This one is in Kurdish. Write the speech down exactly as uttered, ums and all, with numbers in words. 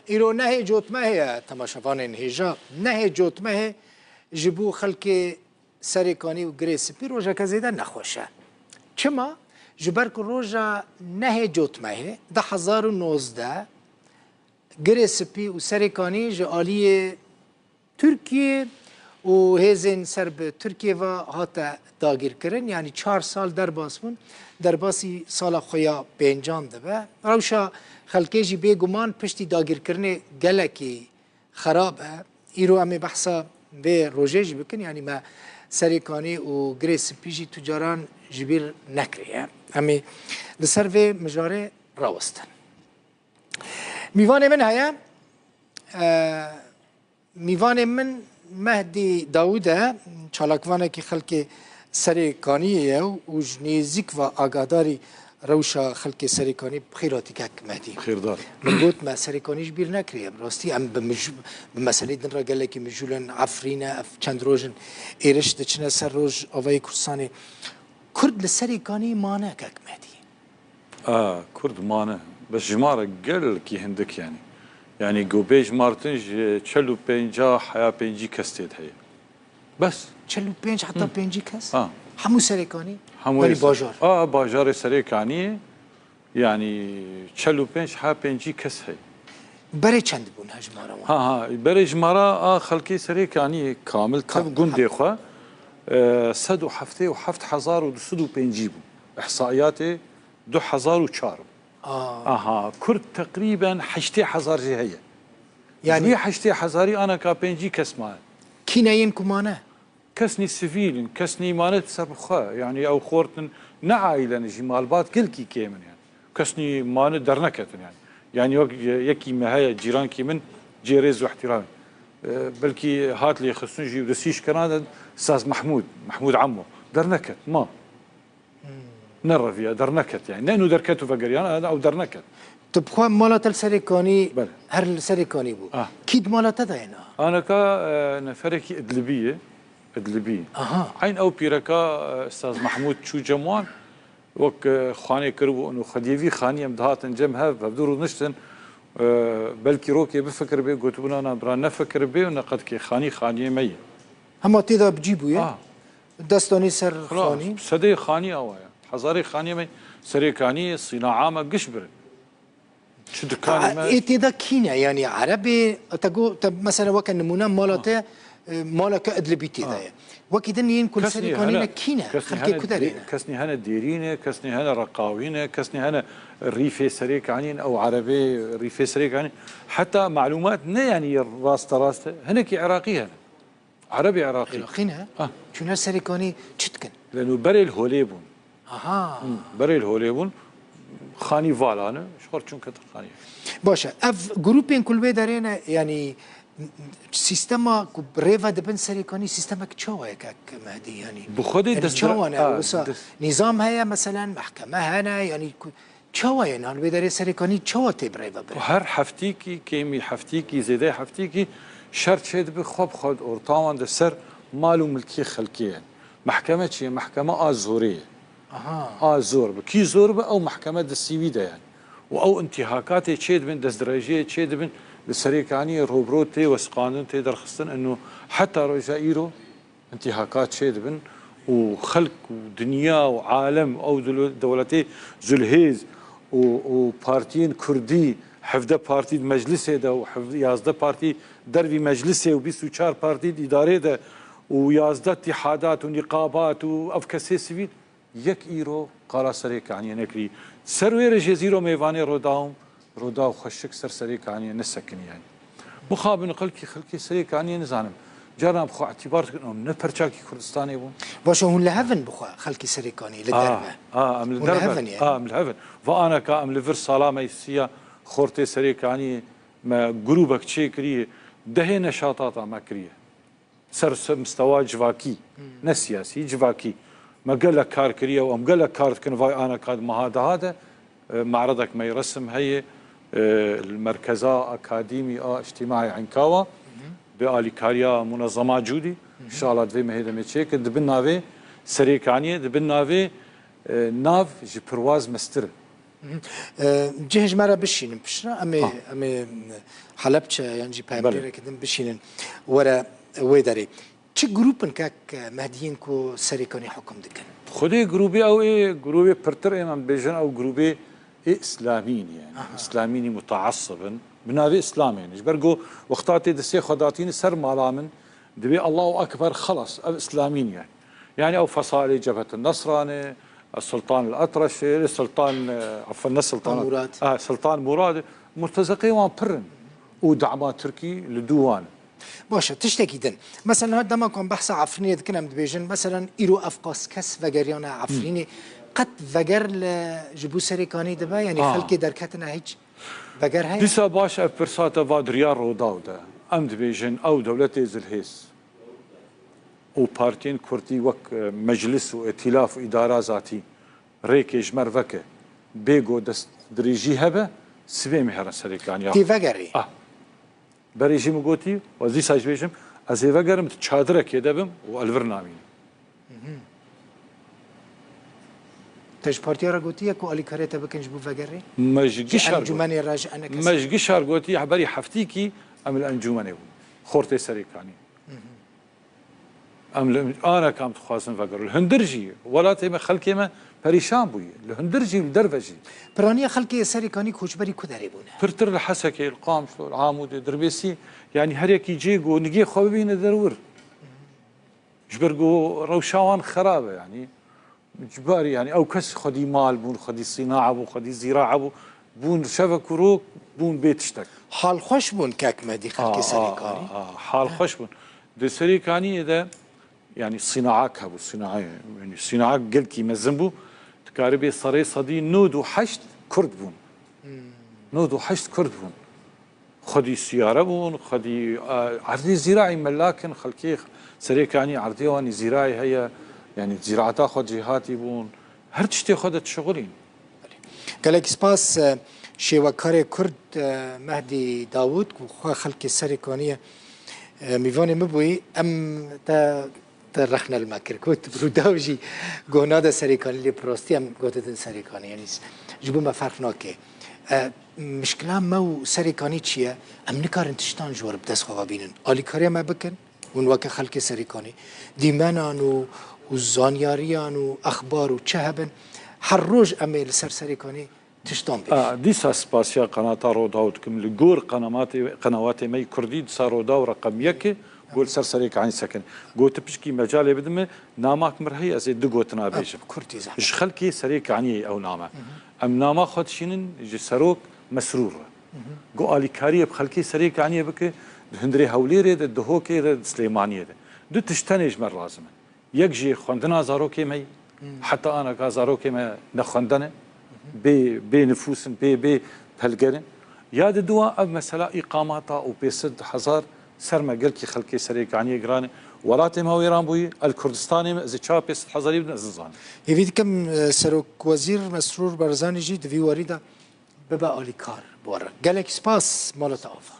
Îro nehê cotmehê ye, temaşevanên hêja. Nehê cotmehê ji bo xelkê Serê Kanî û Girê Spî rojeke zêde nexweş e. Çima? Ji ber ku roja nehê cotmehê du hezar û nozdeh Girê Spî û Serê Kanî ji aliyê Tirkiye û hêzên ser bi Tirkiye ve hate dagîrkirin, yanî çar sal derbas bûn, derbasî sala xwe ya pêncan dibe. Rewşa xelkê jî bêguman piştî dagîrkirinê gelekî xerab e. Îro em ê behsa vê rojê jî bikin, yanî me Serê Kanî û Girê Spî jî tu caran ji bîr nekiriye. Em ê li ser vê mijarê rawestin. Mîvanê min heye, e, mîvanê min Mehdî Dawûd e, çalakvanekî xelkê Serê Kaniyê ye û ji nêzîk ve agahdarî rewşa xelkê Serê Kanî. Bi xêr hatî kek Mehdî. Xêrdar. Min got me Serê Kanî ji bîr nekiriye. Bi rastî em bi mij-, bi meselê din re gelekî mijûl in. Efrîn e, ev çend roj in êriş diçine ser Rojavayê Kurdistanê. Kurd li Serê Kanî mane kek Mehdî. A, Kurd mane. Bes jimare gelekî hindik yanî. Yanî ku bê jimartin ji çel û pênca heya pêncî kes tê de heye. Bes. Çel û pênc heta Hı. pêncî kes? Ha. Hemû Serê Kanî? Hemû Yanî Serê- bajar. A, bajarê Serê Kaniyê yanî çel û pênc heya pêncî kes heye. Berê çend bûn hejmara wan? Ha, ha, berê jimara a xelkê Serê Kaniyê kamil tev Kamil, gundê ha. xwe, e, sed û heftê û heft hezar û du sed û pêncî bû. Îhsaiyatê du hezar û çar bû. Aa. Aha, Kurd teqrîben heştê hezar jî heye. Yanî Ji wî heştê hezarî aneka pêncî kes maye. Kî ne yên ku mane? Kesnî sivîl in, kesnî mane ser bi xwe. Yanî ew xort in, ne aîle ne jî malbat gelkî kêm in yanî. Kesnî mane derneketin yanî. Yanî wek ye-, yekî me heye, cîrankî min cê rêz û ihtiramê. E, belkî hat lêxistin jî û destî şikena de Saz Mehmûd, Mehmûd Emo. Derneket, ma. Hmm. Nereviya, derneket yanî. Ne û derket û vegeriyan, ew derneket. Tu bi xwe mala te li Serê Kanî, Belê. her li Serê Kanî bû. Ah. Kî di mala te de ye niha? Aneka, e, neferekî Idlibî ye. Idlibî. Aha. Eyn ew pîreka, e, Saz Mehmûd çû cem wan, wek, e, xanê kiribû, û xwediyê vî xanî em dihatin cem hev, hevdû rûniştin, e, belkî rokê bifikiribê, gotibûna na bira nefikiribê û neqetkê xanî xaniyê me ye. Hema tê de bi cî bûye? Ah. Dest danî ser Xilas, xanî? Sedê xanî awa ye. Hezarê xaniyê me Serê Kaniyê, sînaa me giş birin. Çi dikanê A, me ê tê de kî ne? Yanî Erebê, te got, te mesela weke nimûne mala Ah. te, e, maleke Idlibî tê de Ah. ye. Wekî din yên ku li Kesnî Serê Kanî hene, ne kî ne? kesnî Xelkê hene ku derê dê-, ne? kesnî hene Dêrî ne, kesnî hene Reqawî ne, kesnî hene Rîfê Serê Kanî ne, ew Erebê Rîfê Serê Kanî. Heta malûmat ne yanî raste rast e, hinekî Iraqî hene. Erebê Iraqî. Iraqî ne? Ah. Çûne Serê Kanî çi dikin? Leno berê li holê bûn. Aha. Hmm, berê li holê bûn. Xanî vala ne, ji xwe çûn ketin xanî. Baş e. Ev grûpên ku li wê derê ne, yanî sîstema ku bi rê ve dibin Serê Kanî, sîstemek çawa ye kek Mehdî? Yanî, Bi xwedê yanî dest çawa ne? ah, Wisa dest- nîzam heye, meselen, mehkeme hene, yanî ku, çawa ye? Nan wê derê Serê Kanî çawa tê bi rê ve birin? Her heftîkî, kêmî heftîkî, zêdeyê heftîkî şer çêdibe xwe bi xwe ortawan de ser mal û milkê xelkê ye. Mehkeme çi ye? Mehkeme a zorê ye. Aha. A zor bi. Kî zor bi, ew mehkeme destî wî de ye. Û ew intîhakatê çêdibin, destdirêjiyê çêdibin, li Serê Kaniyê robro tê wesiqandin, tê derxistin, ino heta roja îro intîhakat çêdibin û xelk û dinya û alem, ew dilo-, dewletê zulhêz û, û partiyên kurdî, hevdeh partî di meclisê de û hev-, yazdeh partî dervî meclisê û bîst û çar partî di îdarê de û yazdeh tîhadat û nîqabat û ev kesê sivîl, yek îro qala Serê Kaniyê nekirî. Ser wê re jê zîro mêvanê Rodaw, Rodaw xweşik ser Serê Kaniyê nesekinî yanî. Mixabin xelkî, xelkê Serê Kaniyê nizanim. Carna bi xwe îtîbar dikin, em ne perçakî Kurdistanê bûn. Baş e, hûn li hev in bi xwe xelkî Serê Kaniyê li A, derve? a, em li Hûn li derve. hev in yani? A, em li hev in. Va aneka em li vir sala me siya xortê Serê Kaniyê me grûbek çêkiriye, dehê neşatata me kiriye. Ser, ser mistewa civakî, Hmm. ne siyasî, civakî. Me gelek kar kiriye û em gelek kar dikin, vay aneka di meha deha de, e, me'redek me yê resim heye, e, li Merkeza Akademî a Îctîmaî Enkawa, bi alîkariya Munezema Cûdî, inşallah divê mehê demê çêke, di bin navê Serê Kaniyê, di bin navê, e, nav ji Pirwaz Mestir. Hı hı. E, cihê ji me re bişînin piştre, em ê, Ha. em ê Helepçe yan jî Belê. peyamnêreke din bişînin were wê derê. Çi grûp in kek Mehdiyên ku Serêkanî hukum dikin? Xwedê grûbê ew ê, grûbê pirtir ê, em bêjin ew grûbê ê Îslamî ne yani. Aha. Îslamînî mutaassib in. Bi navê Îslamê ne. Ji ber ku wexta tê destê xwe datîne ser mala min, dibê Allahu Ekber, xelas, ev Îslamî ne yani. Yani ew fesalê Cebhetin Nesra ne, Sultan el Etreş e, Sultan, e, afwan, ne Sultan, Murad. Ha, Sultan Murad e. Murtezeqê wan pir in. Û dama Tirkî li dû wan e. Baş e, tiştekî din. Mesela, her dema ku em behsa Efrînê dikin, em dibêjin, mesela, îro ev qas kes vegeriyane Efrînê. Qet veger li, ji bo Serêkanî dibe? Yanî Ha. xelkê derketine hiç veger heye? Dîsa baş, ev pirsa te va di riya Rûdaw de. Em dibêjin, ew dewletê zilhêz û partiyên kurdî wek, e, meclis û îtîlaf û îdara zatî rêkê ji me re veke. Bê ku destdirêjî hebe, sibê em ê herin Serêkanî. Tê vegerê? Ah. Berê jî min gotî, ez dîsa jî bêjim, ez ê vegerim, di çadirekê de bim û ez li vir namînim. Te ji partiya re gotiye ku alîkarê te bikin ji bo vegerê? Me ji Ji gişar got-, encûmenê re, ji enekesê me re? ji gişar gotiye, berî heftîkî em li encûmenê bûn. Xortê Serêkanî. Em li ana kam dixwazin vegerin. Li hundir jî welatê me, xelkê me perîşan bûye. Li hundir jî, li derve jî. Piraniya xelkê Serêkanî koçberî ku derê bûne? Pirtir li Hesekê, li Qamişlo, li Amûdê, Dirbêsî, yanî her yekî cihê ku nigê xwe bibîne derwir. Ji ber ku rewşa wan xerab e, yanî. Ji ber, yanî, ew kes xwedî mal bûn, xwedî sînaa bûn, xwedî zîraa bûn, bûn şevek û rok, bûn bê tiştek. Halxweş bûn kek Mehdî, xelkê A, a, Serêkanî? a, a, halxweş bûn. Di Serêkaniyê de, yanî, sînaak hebû, sînaayê, yanî, sînaak gelkî mezin bû. Dikaribê serê sedî nod û heşt Kurd bûn. Hmm. Nod û heşt Kurd bûn. Xwedî siyare bûn, xwedî, e, erdê zîraî melakin, xelkê Serêkanî erdê wan î zîraî heye, yanî zîraeta xwe cêhatî bûn, her tiştê xwe de dişixulîn. Gelek spas, e, şêwekarê Kurd, e, Mehdî Dawûd, ku xwe xelkê Serêkaniyê, e, mîvanê min bûyî, em te Te rexne li me kir. Got, Rûdaw jî guh nade Serêkanî, lê bi rastî em guh didin Serêkanî. Yanî ji bo me ferq nake. E, mişkila me û Serêkanî çi ye? Em nikarin tiştan ji we re bi dest xwe ve bînin. Alîkariya me bikin, hûn weke xelkê Serêkanî. Dîmenan û, û zanyariyan û exbar û çi hebin, her roj em ê li ser Serêkanî tiştan bêjin. A, dîsa spasiya qenata Rûdaw dikim. Li gor qenamatê, qenawatê me yî kurdî, dîsa Rûdaw reqem yek e, gol ser Serêkanî sekin. Got, tu pişkî mecalê bidime, namak mir heye, ez ê du gotina bêjim. Kurtî zehmet. Ji xelkê Serêkaniyê ew name. Hı hı. Em nama xwe dişînin ji serok Mesrûr re. Hı hı. Got, alîkariyê bi xelkê Serêkaniyê bike, di hundirê Hewlêrê de, di Hokê de, di Silêmaniyê de. Du tişt tenê ji me lazim in. Yek jî xwendina zarokê me ye. Hmm. Heta anaka zarokê me nexwendene. Bê, bê nifûs in, bê, bê pelger in. Ya di dua ev mesela îqamata û pêsed hezar ser me gelkî xelkê Serêkaniyê giran e. Welatê me wêran bûyî, el Kurdistanê me, ez ê çawa pêsed hezarî bidin, ez nizanim. Hêvî dikim, e, Serokwezîr Mesrûr Barzanî jî di vî warî de bibe alîkar bi we re. Gelek spas, mala te ava.